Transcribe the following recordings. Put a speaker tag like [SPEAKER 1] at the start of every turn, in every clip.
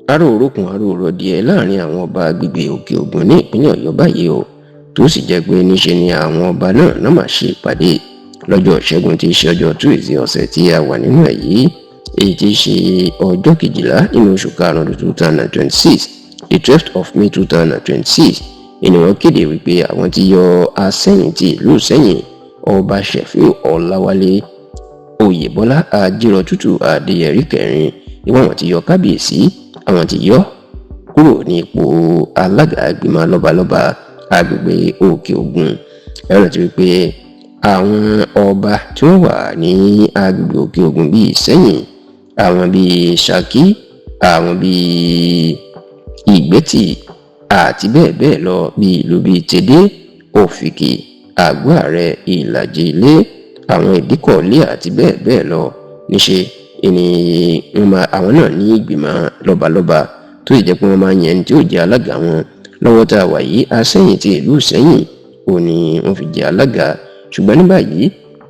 [SPEAKER 1] Aró òrókùn aró òròdìẹ láàrin àwọn ọba agbègbè Òkè Ògùn ní ìpínlẹ̀ Ọ̀yọ́ báyìí o, tó sì jẹ́ pé níṣe ni àwọn ọba náà náà máa ṣe ìpàdé lọ́jọ́ Ìṣẹ́gun tí í ṣe ọjọ́ Tuesday ọ̀sẹ̀ tí a wà nínú ẹ̀ yìí, èyí tí í ṣe ọjọ́ 12 nínú oṣù karùn-ún 2026, the 12th of May 2026. Ènìyàn kéde wípé àwọn ti yọ Asẹ́yìn ti ìlú Ìsẹ́yìn, Ọba Ṣẹ̀fíù Ọláwálé Oyèbọ́lá Ajírọ̀tútù Adéyẹrí kẹrin, ìwọ́n àwọn ti yọ kábíyèsí, àwọn ti yọ kúrò ní ipò alága ìgbìmọ̀ lọ́balọ́ba agbègbè Òkè Ògùn. Ẹ̀rọ ti wípé àwọn ọba tí wọ́n wà ní agbègbè Òkè Ògùn bíi Ìsẹ́yìn, àwọn bíi Ṣakí, àwọn bíi Ìgbẹ́tì àti bẹ́ẹ̀ bẹ́ẹ̀ lọ, bíi ìlú bíi Tẹ̀dé, Òfìkì, Àgọ́ Ààrẹ, Ìlàjì Ilé, àwọn Ìdíkọ̀ọ́lé àti bẹ́ẹ̀ bẹ́ẹ̀ lọ, níṣe ìní àwọn náà ní ìgbìmọ̀ lọ́balọ́ba, tó sì jẹ́ pé wọ́n máa ń yan ẹni tí ó jẹ́ alága wọn. Lọ́wọ́ tá a wà yìí, Asẹ́yìn ti ìlú Ìsẹ́yìn ò ní wọ́n fi jẹ́ alága. Ṣùgbọ́n ní báyìí,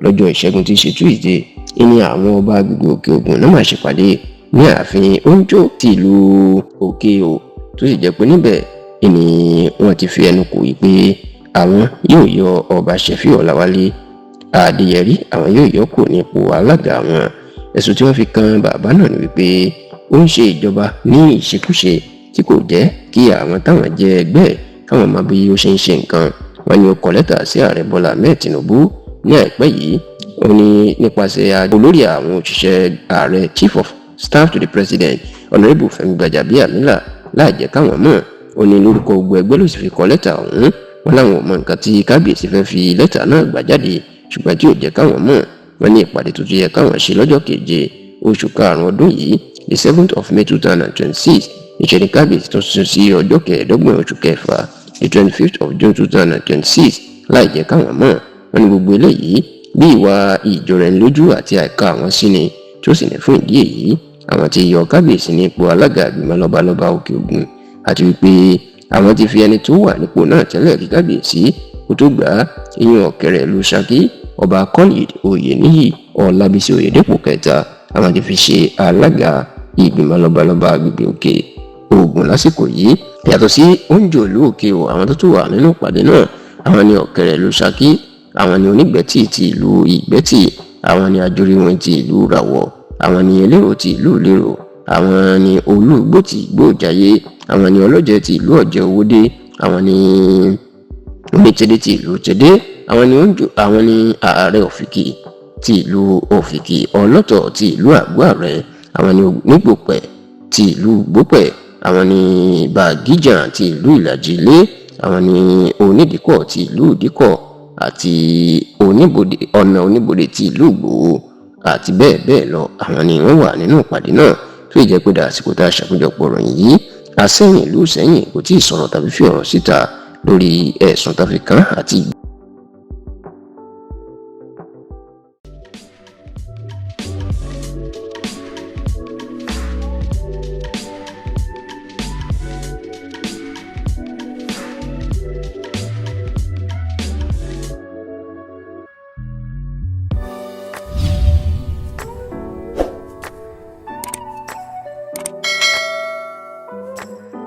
[SPEAKER 1] lọ́jọ́ Ìṣẹ́gun tí í ṣe Tuesday, ìní àwọn ọba agbègbè Òkè Ògùn náà máa ṣèpàdé ní ààfin Oúnjò ti ìlú Òkè O, tó sì jẹ́ pé níbẹ̀ ìní wọ́n ti fi ẹnu kò yí pé àwọn yóò yọ Ọba Ṣẹ̀fíù Ọláwálé Adéyẹrí, àwọn yóò yọ kù ní ipò alága wọn. Ẹ̀sùn tí wọ́n fi kan bàbá náà ni wípé ó ń ṣe ìjọba ní ìṣekúṣe tí kò jẹ́ kí àwọn táwọn jẹ́ ẹgbẹ́ káwọn mọ bí ó ṣe ń ṣe nǹkan. Wọ́n ní ó kọ lẹ́tà sí Ààrẹ Bọ́lá Ahmed Tinubu ní àìpẹ́ yìí. Ó ní nípasẹ̀ olórí àwọn òṣìṣẹ́ ààrẹ, Chief of Staff to the President, Honourable Fẹ́mi Gbàjàbíàmílà, láì jẹ́ káwọn mọ̀. Ó ní lórúkọ gbogbo ẹgbẹ́ ló sì fi kọ lẹ́tà ọ̀hún. Wọ́n láwọn ò mọ nǹkan tí kábíyèsí fẹ́ fi lẹ́tà náà gbà jáde, ṣùgbọ́n tí ò jẹ́ káwọn mọ̀. Wọ́n ní ìpàdé tuntun yẹ káwọn ṣe lọ́jọ́ 7 oṣù karùn-ún ọdún yìí, the 7th of May 2026, ìṣẹ̀lẹ̀ kábíyèsí tó sún sí ọjọ́ 25 oṣù kẹfà, the 25th of June 2026, láì jẹ́ káwọn mọ̀. Wọ́n ní gbogbo eléyìí bí ìwà ìjọra-ẹni-lójú àti àìka àwọn sí ni, tó sì ní fún ìdí èyí àwọn ti yọ kábíyèsí ní ipò alága ìgbìmọ̀ lọ́balọ́ba Òkè Ògùn, àti wípé àwọn ti fi ẹni tó wà nípò náà tẹ́lẹ̀ kí kábíyèsí kó tó gbà á, ìyẹn Ọ̀kẹ́rẹ́ ìlú Ṣakí, Ọba Khalid Oyèníyì Ọlábísí Oyèdèpò kẹta, àwọn ti fi ṣe alága ìgbìmọ̀ lọ́balọ́ba agbègbè Òkè Ògùn lásìkò yìí. Yàtọ̀ sí oúnjẹ ìlú Òkè o, àwọn tó tún wà nínú ìpàdé náà, àwọn ni Ọ̀kẹ́rẹ́ ìlú Ṣakí, àwọn ni Onígbẹ́tì ti ìlú Ìgbẹ́tì, àwọn ni Ajóríwọ̀n ti ìlú Ràwọ̀, àwọn ni Elérò ti ìlú Ìlérò, àwọn ni Olúgbò ti Ìgbò Ìjàyè, àwọn ni Ọlọ́jẹ̀ ti ìlú Ọ̀jẹ̀ Owódé, àwọn ni Onítẹ̀dé ti ìlú Tẹ̀dé, àwọn ni oúnjẹ, àwọn ni Ààrẹ Òfìkì ti ìlú Òfìkì, Ọlọ́tọ̀ ti ìlú Àgọ́ Ààrẹ, àwọn ni Onígbòpẹ̀ ti ìlú Gbópẹ̀, àwọn ni Bàgíjà ti ìlú Ìlàjì Ilé, àwọn ni Onídìíkọ̀ ti ìlú Ìdíkọ̀ àti Oníbodè ọ̀nà Oníbodè ti ìlú Ìgbòho àti bẹ́ẹ̀ bẹ́ẹ̀ lọ. Àwọn ni wọ́n wà nínú ìpàdé náà, tó jẹ́ pé dàsìkò tá a ṣàkójọpọ̀ ìròyìn yìí, Asẹ́yìn ìlú Ìsẹ́yìn kò tí ì sọ̀rọ̀ tàbí fi ọ̀rọ̀ síta lórí ẹ̀sùn tá fi kàn àti.